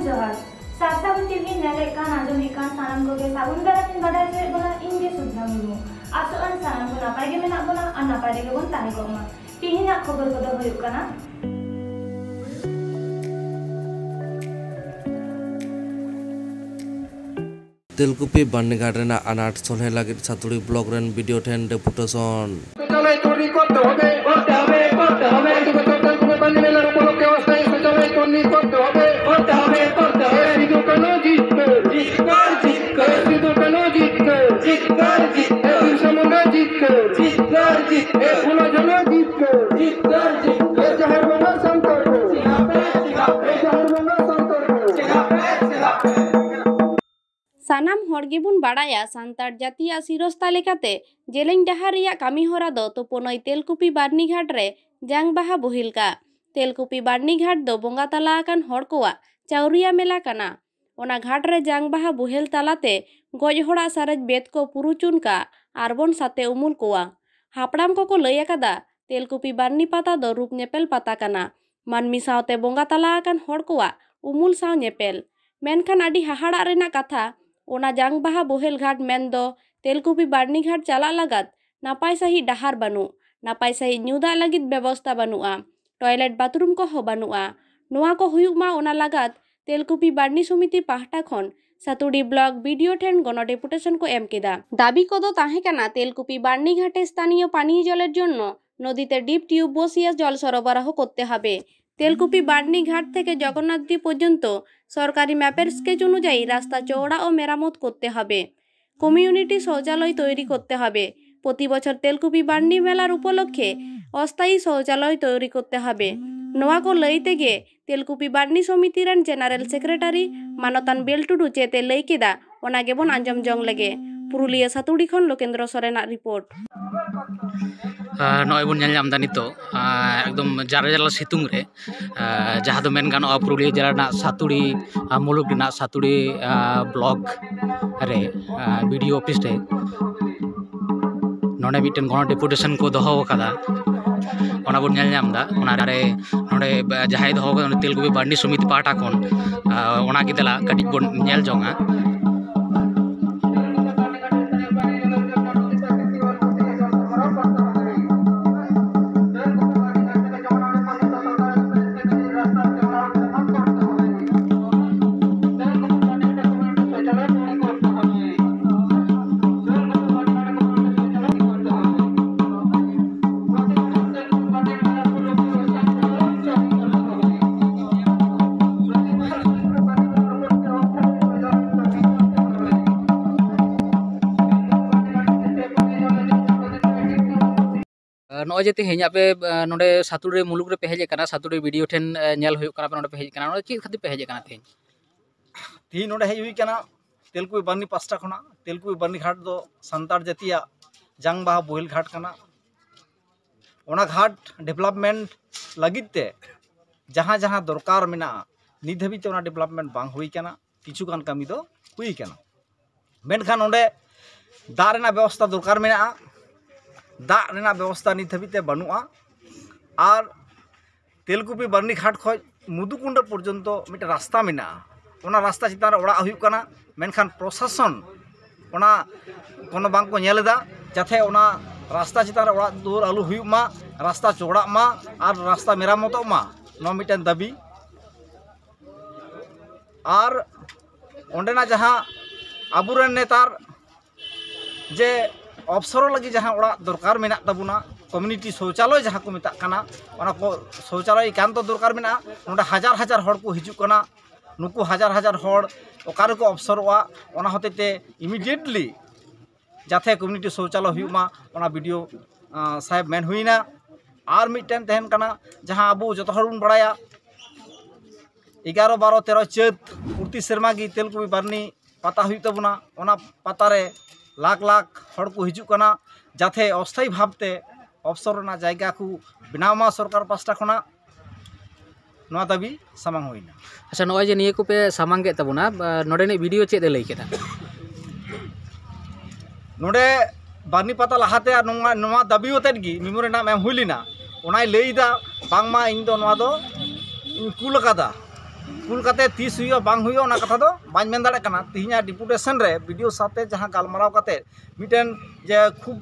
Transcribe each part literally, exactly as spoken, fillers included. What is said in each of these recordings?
ᱡᱚᱦᱟᱨ᱾ ᱥᱟᱨᱥᱟᱜᱩᱱ ᱴᱤᱵᱷᱤ ᱧᱮᱞᱮᱫ ᱠᱟᱱ, ᱟᱸᱡᱚᱢᱮᱫ ᱠᱟᱱ ᱥᱟᱱᱟᱢ ᱠᱚᱜᱮ ᱥᱟᱹᱜᱩᱱ ᱫᱟᱨᱟᱢ ᱤᱧ ᱵᱟᱰᱟᱭ ᱦᱚᱪᱚᱭᱮᱫ ᱵᱚᱱᱟ, ᱤᱧ ᱜᱮ ᱥᱩᱫᱷᱟ ᱢᱩᱨᱢᱩ᱾ ᱟᱥᱚᱜ ᱟᱹᱧ ᱥᱟᱱᱟᱢ ᱠᱚ ᱱᱟᱯᱟᱭ ᱜᱮ ᱢᱮᱱᱟᱜ ᱵᱚᱱᱟ ᱟᱨ ᱱᱟᱯᱟᱭ ᱨᱮᱜᱮ ᱵᱚᱱ ᱛᱟᱦᱮᱸ ᱠᱚᱜ ᱢᱟ᱾ ᱛᱤᱦᱤᱧᱟᱜ ᱠᱷᱚᱵᱚᱨ ᱠᱚᱫᱚ ᱦᱩᱭᱩᱜ ᱠᱟᱱᱟ᱾ ᱛᱮᱞᱠᱩᱯᱤ ᱵᱟᱨᱱᱤᱜᱷᱟᱴ ᱨᱮᱱᱟᱜ ᱟᱱᱟᱴ ᱥᱚᱞᱦᱮ ᱞᱟᱹᱜᱤᱫ ᱥᱟᱹᱛᱩᱲᱤ ᱵᱞᱚᱠ ᱨᱮᱱ ᱵᱤᱰᱤᱳ ᱴᱷᱮᱱ ᱰᱮᱯᱩᱴᱮᱥᱚᱱ᱾ শৌচালয় তৈরি করতে হবে, করতে হবে, করতে হবে। প্রতিবছর তেলকুপি বার্নি মেলার উপলক্ষে অস্থায়ী শৌচালয় তৈরি করতে হবে, করতে হবে, করতে হবে। এসি দোকানও জিতবে, জিতবে, জিতবে। এসি দোকানও জিতবে, জিতবে, জিতবে। বিরসা মুন্ডা জিতবে, জিতবে, জিতবে। এ ভোলা জনও জিতবে, জিতবে, জিতবে। এ জাহার বাংলা সন্তর্ক, এ জাহার বাংলা সন্তর্ক। ᱥᱟᱱᱟᱢ ᱦᱚᱲ ᱜᱮᱵᱚᱱ ᱵᱟᱲᱟᱭᱟ, ᱥᱟᱱᱛᱟᱲ ᱡᱟᱹᱛᱤᱭᱟᱜ ᱥᱤᱨᱚᱥᱛᱟ ᱞᱮᱠᱟᱛᱮ ᱡᱮᱞᱮᱧ ᱰᱟᱦᱟᱨ ᱨᱮᱭᱟᱜ ᱠᱟᱹᱢᱤ ᱦᱚᱨᱟ ᱫᱚ ᱛᱩᱯᱩᱱᱟᱹᱭ ᱛᱮᱞᱠᱩᱯᱤ ᱵᱟᱨᱱᱤ ᱜᱷᱟᱴ ᱨᱮ ᱡᱟᱝ ᱵᱟᱦᱟ ᱵᱳᱦᱮᱞ ᱠᱟᱜ᱾ ᱛᱮᱞᱠᱩᱯᱤ ᱵᱟᱨᱱᱤ ᱜᱷᱟᱴ ᱫᱚ ᱵᱚᱸᱜᱟ ᱛᱟᱞᱟ ᱟᱠᱟᱱ ᱦᱚᱲ ᱠᱚᱣᱟᱜ ᱪᱟᱣᱨᱤᱭᱟ ᱢᱮᱞᱟ ᱠᱟᱱᱟ᱾ ᱚᱱᱟ ᱜᱷᱟᱴ ᱨᱮ ᱡᱟᱝ ᱵᱟᱦᱟ ᱵᱳᱦᱮᱞ ᱛᱟᱞᱟᱛᱮ ᱜᱚᱡ ᱦᱚᱲᱟᱜ ᱥᱟᱨᱮᱡ ᱵᱮᱫ ᱠᱚ ᱯᱩᱨᱩᱪᱩᱱ ᱠᱟᱜ ᱟᱨ ᱵᱚᱱ ᱥᱟᱛᱮ ᱩᱢᱩᱞ ᱠᱚᱣᱟ᱾ ᱦᱟᱯᱲᱟᱢ ᱠᱚᱠᱚ ᱞᱟᱹᱭ ᱟᱠᱟᱫᱟ, ᱛᱮᱞᱠᱩᱯᱤ ᱵᱟᱨᱱᱤ ᱯᱟᱛᱟ ᱫᱚ ᱨᱩᱯ ᱧᱮᱯᱮᱞ ᱯᱟᱛᱟ ᱠᱟᱱᱟ᱾ ᱢᱟᱹᱱᱢᱤ ᱥᱟᱶᱛᱮ ᱵᱚᱸᱜᱟ ᱛᱟᱞᱟ ᱟᱠᱟᱱ ᱦᱚᱲ ᱠᱚᱣᱟᱜ ᱩᱢᱩᱞ ᱥᱟᱶ ᱧᱮᱯᱮᱞ᱾ ᱢᱮᱱᱠᱷᱟᱱ ᱟᱹᱰᱤ ᱦᱟᱦᱟᱲᱟᱜ ᱨᱮᱱᱟᱜ ᱠᱟᱛᱷᱟ, ᱚᱱᱟ ᱡᱟᱝ ᱵᱟᱦᱟ ᱵᱳᱦᱮᱞ ᱜᱷᱟᱴ ᱢᱮᱱᱫᱚ ᱛᱮᱞᱠᱩᱯᱤ ᱵᱟᱨᱱᱤ ᱜᱷᱟᱴ ᱪᱟᱞᱟᱜ ᱞᱟᱜᱟᱫ ᱱᱟᱯᱟᱭ ᱥᱟᱺᱦᱤᱡ ᱰᱟᱦᱟᱨ ᱵᱟᱹᱱᱩᱜ, ᱱᱟᱯᱟᱭ ᱥᱟᱺᱦᱤᱡ ᱧᱩ ᱫᱟᱜ ᱞᱟᱹᱜᱤᱫ ᱵᱮᱵᱚᱥᱛᱟ ᱵᱟᱹᱱᱩᱜᱼᱟ, ᱴᱚᱭᱞᱮᱴ ᱵᱟᱛᱷᱨᱩᱢ ᱠᱚᱦᱚᱸ ᱵᱟᱹᱱᱩᱜᱼᱟ᱾ ᱱᱚᱣᱟ ᱠᱚ ᱦᱩᱭᱩᱜ ᱢᱟ, ᱚᱱᱟ ᱞᱟᱜᱟᱫ ᱛᱮᱞᱠᱩᱯᱤ ᱵᱟᱨᱱᱤ ᱥᱚᱢᱤᱛᱤ ᱯᱟᱦᱴᱟ ᱠᱷᱚᱱ ᱥᱟᱛᱩᱰᱤ ᱵᱞᱚᱠ ᱵᱤᱰᱤᱳ ᱴᱷᱮᱱ ᱜᱚᱱᱚ ᱰᱮᱯᱩᱴᱮᱥᱚᱱ ᱠᱚ ᱮᱢ ᱠᱮᱫᱟ᱾ ᱫᱟᱵᱤ ᱠᱚᱫᱚ ᱛᱟᱦᱮᱸ ᱠᱟᱱᱟ ᱛᱮᱞᱠᱩᱯᱤ ᱵᱟᱨᱱᱤ ᱜᱷᱟᱴᱮ ᱥᱛᱷᱟᱱᱤᱭᱚ ᱯᱟᱱᱤᱭᱚ ᱡᱚᱞᱮᱨ ᱡᱚᱱᱱᱚ ᱱᱚᱫᱤᱛᱮ ᱰᱤᱯ টিউব বসিয়ে জল সরবরাহ করতে হবে। তেলকুপি বার্নি ঘাট থেকে জগন্নাথদ্বীপ পর্যন্ত সরকারি ম্যাপের স্কেচ অনুযায়ী রাস্তা চওড়া ও মেরামত করতে হবে। কমিউনিটি শৌচালয় তৈরি করতে হবে। প্রতি বছর তেলকুপি বার্নি মেলার উপলক্ষে অস্থায়ী শৌচালয় তৈরি করতে হবে। ᱱᱚᱣᱟ ᱠᱚ ᱞᱟᱹᱭ ᱛᱮᱜᱮ ᱛᱮᱞᱠᱩᱯᱤ ᱵᱟᱨᱱᱤ ᱥᱚᱢᱤᱛᱤ ᱨᱮᱱ ᱡᱮᱱᱟᱨᱮᱞ ᱥᱮᱠᱨᱮᱴᱟᱨᱤ ᱢᱟᱱᱚᱛᱟᱱ ᱵᱮᱞ ᱴᱩᱰᱩ ᱪᱮᱫ ᱮ ᱞᱟᱹᱭ ᱠᱮᱫᱟ, ᱚᱱᱟ ᱜᱮᱵᱚᱱ ᱟᱸᱡᱚᱢ ᱡᱚᱝ ᱞᱮᱜᱮ᱾ ᱯᱩᱨᱩᱞᱤᱭᱟᱹ ᱥᱟᱛᱩᱲᱤ ᱠᱷᱚᱱ ᱞᱳᱠᱮᱱᱫᱨᱚ ᱥᱚᱨᱮᱱᱟᱜ ᱨᱤᱯᱳᱨᱴ᱾ ᱟᱨ ᱱᱚᱜᱼᱚᱭ ᱵᱚᱱ ᱧᱮᱞ ᱧᱟᱢ ᱮᱫᱟ ᱱᱤᱛᱚᱜ, ᱟᱨ ᱮᱠᱫᱚᱢ ᱡᱟᱨᱟ ᱡᱟᱨᱟ ᱥᱤᱛᱩᱝ ᱨᱮ, ᱟᱨ ᱡᱟᱦᱟᱸ ᱫᱚ ᱢᱮᱱ ᱜᱟᱱᱚᱜᱼᱟ ᱯᱩᱨᱩᱞᱤᱭᱟᱹ ᱡᱮᱞᱟ ᱨᱮᱱᱟᱜ ᱥᱟᱛᱩᱲᱤ, ᱟᱨ ᱢᱩᱞᱩᱠ ᱨᱮᱱᱟᱜ ᱥᱟᱛᱩᱲᱤ, ᱟᱨ ᱵᱞᱚᱠ ᱨᱮ, ᱟᱨ ᱵᱤᱰᱤᱳ ᱚᱯᱷᱤᱥ ᱨᱮ ᱱᱚᱰᱮ ᱢᱤᱫᱴᱮᱱ ᱜᱚᱱᱚ ᱰᱮᱯᱩᱴᱮᱥᱚᱱ ᱠᱚ ᱫᱚᱦᱚ ᱟᱠᱟᱫᱟ᱾ ᱚᱱᱟ ᱵᱚᱱ ᱧᱮᱞ ᱧᱟᱢ ᱮᱫᱟ᱾ ᱚᱱᱟᱨᱮ ᱱᱚᱰᱮ ᱡᱟᱦᱟᱸᱭ ᱫᱚᱦᱚ ᱠᱟᱫᱟ ᱛᱮᱞᱠᱩᱯᱤ ᱵᱟᱨᱱᱤ ᱥᱚᱢᱤᱛᱤ ᱯᱟᱦᱴᱟ ᱠᱷᱚᱱ, ᱟᱨ ᱚᱱᱟ ᱜᱮ ᱫᱮᱞᱟ ᱠᱟᱹᱴᱤᱡ ᱵᱚᱱ ᱧᱮᱞ ᱡᱚᱝᱟ᱾ ᱱᱚᱜᱼᱚᱭ ᱡᱮ ᱛᱮᱦᱮᱧ ᱟᱯᱮ ᱱᱚᱰᱮ ᱥᱟᱹᱛᱩᱲᱤ ᱢᱩᱞᱩᱠ ᱨᱮᱯᱮ ᱦᱮᱡ ᱟᱠᱟᱱᱟ, ᱥᱟᱹᱛᱩᱲᱤ ᱵᱤᱰᱤᱳ ᱴᱷᱮᱱ ᱧᱮᱞ ᱦᱩᱭᱩᱜ ᱠᱟᱱᱟ, ᱟᱯᱮ ᱱᱚᱰᱮ ᱯᱮ ᱦᱮᱡ ᱟᱠᱟᱱᱟ, ᱱᱚᱰᱮ ᱪᱮᱫ ᱠᱷᱟᱹᱛᱤᱨ ᱯᱮ ᱦᱮᱡ ᱟᱠᱟᱱᱟ ᱛᱮᱦᱮᱧ? ᱛᱮᱦᱮᱧ ᱱᱚᱰᱮ ᱦᱮᱡ ᱦᱩᱭ ᱟᱠᱟᱱᱟ ᱛᱮᱞᱠᱩᱯᱤ ᱵᱟᱨᱱᱤ ᱯᱟᱥᱴᱟ ᱠᱷᱚᱱᱟᱜ᱾ ᱛᱮᱞᱠᱩᱯᱤ ᱵᱟᱨᱱᱤ ᱜᱷᱟᱴ ᱫᱚ ᱥᱟᱱᱛᱟᱲ ᱡᱟᱹᱛᱤᱭᱟᱜ ᱡᱟᱝ ᱵᱟᱦᱟ ᱵᱳᱦᱮᱞ ᱜᱷᱟᱴ ᱠᱟᱱᱟ᱾ ᱚᱱᱟ ᱜᱷᱟᱴ ᱰᱮᱵᱷᱞᱚᱯᱢᱮᱱᱴ ᱞᱟᱹᱜᱤᱫ ᱛᱮ ᱡᱟᱦᱟᱸ ᱡᱟᱦᱟᱸ ᱫᱚᱨᱠᱟᱨ ᱢᱮᱱᱟᱜᱼᱟ, ᱱᱤᱛ ᱫᱷᱟᱹᱵᱤᱡ ᱛᱮ ᱚᱱᱟ ᱰᱮᱵᱷᱞᱚᱯᱢᱮᱱᱴ ᱵᱟᱝ ᱦᱩᱭ ᱠᱟᱱᱟ᱾ ᱠᱤᱪᱷᱩ ᱜᱟᱱ ᱠᱟᱹᱢᱤ ᱫᱚ ᱦᱩᱭ ᱠᱟᱱᱟ, ᱢᱮᱱᱠᱷᱟᱱ ᱚᱸᱰᱮ ᱫᱟᱜ ᱨᱮᱱᱟᱜ ᱵᱮᱵᱚᱥᱛᱷᱟ ᱫᱚᱨᱠᱟᱨ ᱢᱮᱱᱟᱜᱼᱟ᱾ ᱫᱟᱜ ᱨᱮᱱᱟᱜ ᱵᱮᱵᱚᱥᱛᱷᱟ ᱱᱤᱛ ᱫᱷᱟᱹᱵᱤᱡ ᱛᱮ ᱵᱟᱹᱱᱩᱜᱼᱟ᱾ ᱟᱨ ᱛᱮᱞᱠᱩᱯᱤ ᱵᱟᱨᱱᱤ ᱜᱷᱟᱴ ᱠᱷᱚᱱ ᱢᱩᱫᱩᱠᱩᱱᱰᱟ ᱯᱚᱨᱡᱚᱱᱛᱚ ᱢᱤᱫᱴᱮᱱ ᱨᱟᱥᱛᱟ ᱢᱮᱱᱟᱜᱼᱟ᱾ ᱚᱱᱟ ᱨᱟᱥᱛᱟ ᱪᱮᱛᱟᱱ ᱨᱮ ᱚᱲᱟᱜ ᱦᱩᱭᱩᱜ ᱠᱟᱱᱟ, ᱢᱮᱱᱠᱷᱟᱱ ᱯᱨᱚᱥᱟᱥᱚᱱ ᱚᱱᱟ ᱠᱳᱱᱳ ᱵᱟᱝ ᱠᱚ ᱧᱮᱞ ᱮᱫᱟ, ᱡᱟᱛᱮ ᱚᱱᱟ ᱨᱟᱥᱛᱟ ᱪᱮᱛᱟᱱ ᱨᱮ ᱚᱲᱟᱜ ᱫᱩᱣᱟᱹᱨ ᱟᱞᱚ ᱦᱩᱭᱩᱜ ᱢᱟ, ᱨᱟᱥᱛᱟ ᱪᱚᱲᱟᱜ ᱢᱟ ᱟᱨ ᱨᱟᱥᱛᱟ ᱢᱮᱨᱟᱢᱚᱛᱚᱜ ᱢᱟ᱾ ᱱᱚᱣᱟ ᱢᱤᱫᱴᱮᱱ ᱫᱟᱹᱵᱤ᱾ ᱟᱨ ᱚᱸᱰᱮᱱᱟᱜ ᱡᱟᱦᱟᱸ ᱟᱵᱚᱨᱮᱱ ᱱᱮᱛᱟᱨ ᱡᱮ ᱚᱯᱥᱚᱨᱚᱜ ᱞᱟᱹᱜᱤᱫ ᱡᱟᱦᱟᱸ ᱚᱲᱟᱜ ᱫᱚᱨᱠᱟᱨ ᱢᱮᱱᱟᱜ ᱛᱟᱵᱚᱱᱟ, ᱠᱚᱢᱤᱭᱩᱱᱤᱴᱤ ᱥᱳᱪᱟᱞᱚᱭ ᱡᱟᱦᱟᱸ ᱠᱚ ᱢᱮᱛᱟᱜ ᱠᱟᱱᱟ, ᱚᱱᱟ ᱠᱚ ᱥᱳᱪᱟᱞᱚᱭ ᱮᱠᱟᱱᱛᱚ ᱫᱚᱨᱠᱟᱨ ᱢᱮᱱᱟᱜᱼᱟ᱾ ᱱᱚᱰᱮ ᱦᱟᱡᱟᱨ ᱦᱟᱡᱟᱨ ᱦᱚᱲ ᱠᱚ ᱦᱤᱡᱩᱜ ᱠᱟᱱᱟ᱾ ᱱᱩᱠᱩ ᱦᱟᱡᱟᱨ ᱦᱟᱡᱟᱨ ᱦᱚᱲ ᱚᱠᱟ ᱨᱮᱠᱚ ᱚᱯᱥᱚᱨᱚᱜᱼᱟ, ᱚᱱᱟ ᱦᱚᱛᱮᱡ ᱛᱮ ᱤᱢᱤᱰᱤᱭᱮᱴᱞᱤ ᱡᱟᱛᱮ ᱠᱚᱢᱤᱭᱩᱱᱤᱴᱤ ᱥᱳᱪᱟᱞᱚᱭ ᱦᱩᱭᱩᱜ ᱢᱟ, ᱚᱱᱟ ᱵᱤᱰᱤᱳ ᱥᱟᱦᱮᱵᱽ ᱢᱮᱱ ᱦᱩᱭᱱᱟ᱾ ᱟᱨ ᱢᱤᱫᱴᱮᱱ ᱛᱟᱦᱮᱱ ᱠᱟᱱᱟ, ᱡᱟᱦᱟᱸ ᱟᱵᱚ ᱡᱚᱛᱚ ᱦᱚᱲ ᱵᱚᱱ ᱵᱟᱲᱟᱭᱟ, ᱮᱜᱟᱨᱚ ᱵᱟᱨᱚ ᱛᱮᱨᱚ ᱪᱟᱹᱛ ᱯᱨᱚᱛᱤ ᱥᱮᱨᱢᱟ ᱜᱮ ᱛᱮᱞᱠᱩᱯᱤ ᱵᱟᱨᱱᱤ ᱯᱟᱛᱟ ᱦᱩᱭᱩᱜ ᱛᱟᱵᱚᱱᱟ᱾ ᱚᱱᱟ ᱯᱟᱛᱟ ᱨᱮ ᱞᱟᱠᱷ ᱞᱟᱠᱷ ᱦᱚᱲ ᱠᱚ ᱦᱤᱡᱩᱜ ᱠᱟᱱᱟ, ᱡᱟᱛᱮ ᱚᱥᱛᱷᱟᱭᱤ ᱵᱷᱟᱵᱽ ᱛᱮ ᱚᱯᱥᱚᱨ ᱨᱮᱱᱟᱜ ᱡᱟᱭᱜᱟ ᱠᱚ ᱵᱮᱱᱟᱣ ᱢᱟ ᱥᱚᱨᱠᱟᱨ ᱯᱟᱥᱴᱟ ᱠᱷᱚᱱᱟᱜ᱾ ᱱᱚᱣᱟ ᱫᱟᱹᱵᱤ ᱥᱟᱢᱟᱝ ᱦᱩᱭᱱᱟ᱾ ᱟᱪᱪᱷᱟ, ᱱᱚᱜᱼᱚᱭ ᱡᱮ ᱱᱤᱭᱟᱹ ᱠᱚᱯᱮ ᱥᱟᱢᱟᱝ ᱠᱮᱫ ᱛᱟᱵᱚᱱᱟ, ᱱᱚᱰᱮᱱᱤᱡ ᱵᱤᱰᱤᱳ ᱪᱮᱫ ᱮ ᱞᱟᱹᱭ ᱠᱮᱫᱟ? ᱱᱚᱰᱮ ᱵᱟᱨᱱᱤ ᱯᱟᱛᱟ ᱞᱟᱦᱟᱛᱮ ᱟᱨ ᱱᱚᱣᱟ, ᱱᱚᱣᱟ ᱫᱟᱹᱵᱤ ᱟᱛᱮᱫ ᱜᱮ ᱢᱮᱢᱳᱨᱮᱱᱰᱟᱢ ᱮᱢ ᱦᱩᱭ ᱞᱮᱱᱟ᱾ ᱚᱱᱟᱭ ᱞᱟᱹᱭ ᱮᱫᱟ ᱵᱟᱝᱢᱟ ᱤᱧ ᱫᱚ ᱱᱚᱣᱟ ᱫᱚ ᱤᱧ ᱠᱩᱞ ᱟᱠᱟᱫᱟ, ᱠᱩᱞ ᱠᱟᱛᱮ ᱛᱤᱥ ᱦᱩᱭᱩᱜᱼᱟ ᱵᱟᱝ ᱦᱩᱭᱩᱜᱼᱟ ᱚᱱᱟ ᱠᱟᱛᱷᱟ ᱫᱚ ᱵᱟᱹᱧ ᱢᱮᱱ ᱫᱟᱲᱮᱭᱟᱜ ᱠᱟᱱᱟ᱾ ᱛᱮᱦᱮᱧᱟᱜ ᱰᱮᱯᱩᱴᱮᱥᱚᱱ ᱨᱮ ᱵᱤ ᱰᱤ ᱳ ᱥᱟᱶᱛᱮ ᱡᱟᱦᱟᱸ ᱜᱟᱞᱢᱟᱨᱟᱣ ᱠᱟᱛᱮ ᱢᱤᱫᱴᱮᱱ ᱡᱮ ᱠᱷᱩᱵ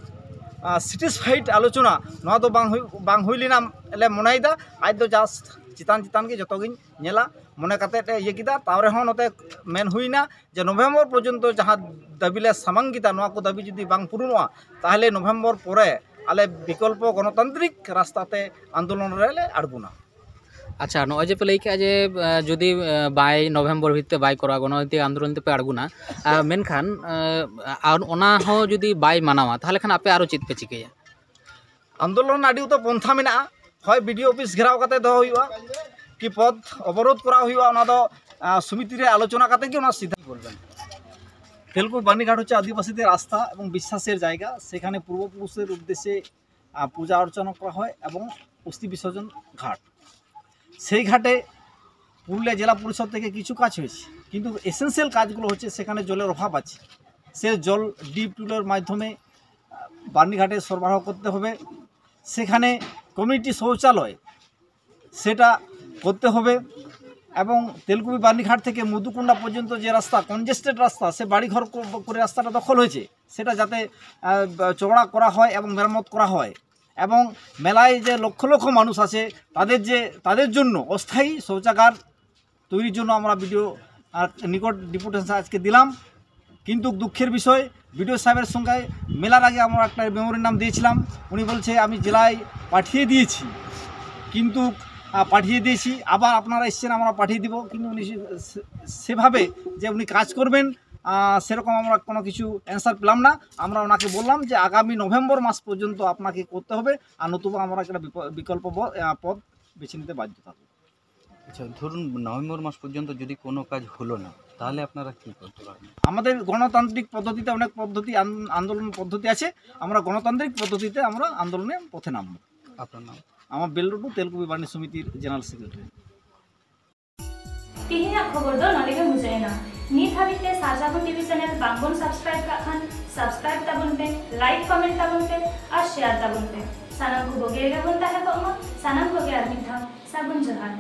ᱥᱮᱴᱤᱥᱯᱷᱟᱭᱤᱰ ᱟᱞᱳᱪᱚᱱᱟ, ᱱᱚᱣᱟ ᱫᱚ ᱵᱟᱝ ᱦᱩᱭ ᱵᱟᱝ ᱦᱩᱭ ᱞᱮᱱᱟ ᱞᱮ ᱢᱚᱱᱮᱭᱮᱫᱟ᱾ ᱟᱡ ᱫᱚ ᱡᱟᱥᱴ ᱪᱮᱛᱟᱱ ᱪᱮᱛᱟᱱ ᱜᱮ ᱡᱚᱛᱚ ᱜᱤᱧ ᱧᱮᱞᱟ ᱢᱚᱱᱮ ᱠᱟᱛᱮ ᱮ ᱤᱭᱟᱹ ᱠᱮᱫᱟ᱾ ᱛᱟᱣ ᱨᱮᱦᱚᱸ ᱱᱚᱛᱮ ᱢᱮᱱ ᱦᱩᱭᱱᱟ ᱡᱮ ᱱᱚᱵᱷᱮᱢᱵᱚᱨ ᱯᱚᱨᱡᱚᱱᱛᱚ ᱡᱟᱦᱟᱸ ᱫᱟᱹᱵᱤ ᱞᱮ ᱥᱟᱢᱟᱝ ᱠᱮᱫᱟ, ᱱᱚᱣᱟ ᱠᱚ ᱫᱟᱹᱵᱤ ᱡᱩᱫᱤ ᱵᱟᱝ ᱯᱩᱨᱩᱱᱚᱜᱼᱟ, ᱛᱟᱦᱚᱞᱮ ᱱᱚᱵᱷᱮᱢᱵᱚᱨ ᱯᱚᱨᱮ ᱟᱞᱮ ᱵᱤᱠᱚᱞᱯᱚ ᱜᱚᱱᱚᱛᱟᱱᱛᱨᱤᱠ ᱨᱟᱥᱛᱟ ᱛᱮ ᱟᱱᱫᱳᱞᱚᱱ ᱨᱮᱞᱮ ᱟᱬᱜᱚᱱᱟ᱾ ᱟᱪᱪᱷᱟ, ᱱᱚᱜᱼᱚᱭ ᱡᱮ ᱯᱮ ᱞᱟᱹᱭ ᱠᱮᱜᱼᱟ ᱡᱮ ᱟᱸ, ᱡᱩᱫᱤ ᱟᱸ, ᱵᱟᱭ ᱱᱚᱵᱷᱮᱢᱵᱚᱨ ᱵᱷᱤᱛᱤᱨ ᱛᱮ ᱵᱟᱭ ᱠᱚᱨᱟᱣᱟ, ᱜᱚᱱᱚᱛᱟᱱᱛᱨᱤᱠ ᱟᱱᱫᱳᱞᱚᱱ ᱛᱮᱯᱮ ᱟᱬᱜᱚᱱᱟ, ᱟᱸ, ᱢᱮᱱᱠᱷᱟᱱ ᱟᱸ, ᱟᱨ ᱚᱱᱟ ᱦᱚᱸ ᱡᱩᱫᱤ ᱵᱟᱭ ᱢᱟᱱᱟᱣᱟ, ᱛᱟᱦᱚᱞᱮ ᱠᱷᱟᱱ ᱟᱯᱮ ᱟᱨᱚ ᱪᱮᱫ ᱯᱮ ᱪᱤᱠᱟᱹᱭᱟ? ᱟᱱᱫᱳᱞᱚᱱ ᱟᱹᱰᱤ ᱩᱛᱟᱹᱨ ᱯᱚᱱᱛᱷᱟ ᱢᱮᱱᱟᱜᱼᱟ, ᱦᱚᱭ ᱵᱤ ᱰᱤ ᱳ ᱚᱯᱷᱤᱥ ᱜᱷᱮᱨᱟᱣ ᱠᱟᱛᱮ ᱫᱚᱦᱚ ᱦᱩᱭᱩᱜᱼᱟ, ᱠᱤ ᱯᱚᱫᱽ ᱚᱵᱚᱨᱳᱫᱷ ᱠᱚᱨᱟᱣ ᱦᱩᱭᱩᱜᱼᱟ, ᱚᱱᱟ ᱫᱚ ᱟᱸ, ᱥᱚᱢᱤᱛᱤ ᱨᱮ ᱟᱞᱳᱪᱚᱱᱟ ᱠᱟᱛᱮ ᱜᱮ ᱚᱱᱟ ᱥᱤᱫᱽᱫᱷᱟᱱᱛᱚ ᱵᱚᱞবেন। তেলকুপি বার্নিঘাট হচ্ছে আদিবাসীদের রাস্তা এবং বিশ্বাসের জায়গা। সেখানে পূর্বপুরুষের উদ্দেশ্যে আহ, পূজা অর্চনা করা হয় এবং অস্থি বিসর্জন ঘাট। সেই ঘাটে পুরুলিয়া জেলা পরিষদ থেকে কিছু কাজ হয়েছে, কিন্তু এসেন্সিয়াল কাজগুলো হচ্ছে সেখানে জলের অভাব আছে। সে জল ডিপ টিউবওয়েলের মাধ্যমে আহ, বার্নিঘাটে সরবরাহ করতে হবে। সেখানে কমিউনিটি শৌচালয় সেটা করতে হবে এবং তেলকুপি বার্নিঘাট থেকে মধুকুন্ডা পর্যন্ত যে রাস্তা, কনজেস্টেড রাস্তা, সে বাড়িঘর ক- করে রাস্তাটা দখল হয়েছে, সেটা যাতে আহ, চওড়া করা হয় এবং মেরামত করা হয় এবং মেলায় যে লক্ষ লক্ষ মানুষ আছে তাদের যে তাদের জন্য অস্থায়ী শৌচাগার তৈরির জন্য আমরা বি ডি ও আর নিকট ডেপুটেশন আজকে দিলাম। কিন্তু দুঃখের বিষয়, বি ডি ও সাহেবের সঙ্গে মেলার আগে আমরা একটা মেমোরেন্ডাম দিয়েছিলাম। উনি বলছে আমি জেলায় পাঠিয়ে দিয়েছি, কিন্তু আহ, পাঠিয়ে দিয়েছি, আবার আপনারা এসছেন আমরা পাঠিয়ে দিব, কিন্তু উনি সে- সে- সেভাবে যে উনি কাজ করবেন আহ, সেরকম আমরা কোনো কিছু অ্যান্সার পেলাম না। আমরা ওনাকে বললাম যে আগামী নভেম্বর মাস পর্যন্ত আপনাকে করতে হবে, আর নতুবা আমরা একটা বিপ- বিকল্প ব- আহ, পথ বেছে নিতে বাধ্য থাকবো। আচ্ছা, ধরুন নভেম্বর মাস পর্যন্ত যদি কোনো কাজ হলো না, তাহলে আপনারা কি করতে পারবেন? আমাদের গণতান্ত্রিক পদ্ধতিতে অনেক পদ্ধতি আন- আন্দোলন পদ্ধতি আছে, আমরা গণতান্ত্রিক পদ্ধতিতে আমরা আন্দোলনের পথে নামবো। আপনার নাম? আমার বেলডোডু তেলকুপি বার্নি সমিতির জেনারেল সেক্রেটারি। ᱛᱮᱦᱮᱧᱟᱜ ᱠᱷᱚᱵᱚᱨ ᱫᱚ ᱱᱚᱰᱮ ᱜᱮ ᱢᱩᱪᱟᱹᱫ ᱮᱱᱟ᱾ ᱱᱤᱛ ᱦᱟᱹᱵᱤᱡ ᱛᱮ ᱥᱟᱨᱡᱟ ᱵᱚᱱ ᱴᱤᱵᱷᱤ ᱪᱮᱱᱮᱞ ᱵᱟᱝᱵᱚᱱ ᱥᱟᱵᱥᱠᱨᱟᱭᱤᱵ ᱠᱟᱜ ᱠᱷᱟᱱ ᱥᱟᱵᱥᱠᱨᱟᱭᱤᱵ ᱛᱟᱵᱚᱱ ᱯᱮ, ᱞᱟᱭᱤᱠ ᱠᱚᱢᱮᱱᱴ ᱛᱟᱵᱚᱱ ᱯᱮ ᱟᱨ ᱥᱮᱭᱟᱨ ᱛᱟᱵᱚᱱ ᱯᱮ᱾ ᱥᱟᱱᱟᱢ ᱠᱚ ᱵᱩᱜᱤ ᱨᱮᱜᱮ ᱵᱚᱱ ᱛᱟᱦᱮᱸ ᱠᱚᱜ ᱢᱟ᱾ ᱥᱟᱱᱟᱢ ᱠᱚᱜᱮ ᱟᱨ ᱢᱤᱫ ᱫᱷᱟᱣ ᱥᱟᱹᱜᱩᱱ ᱡᱚᱦᱟᱨ᱾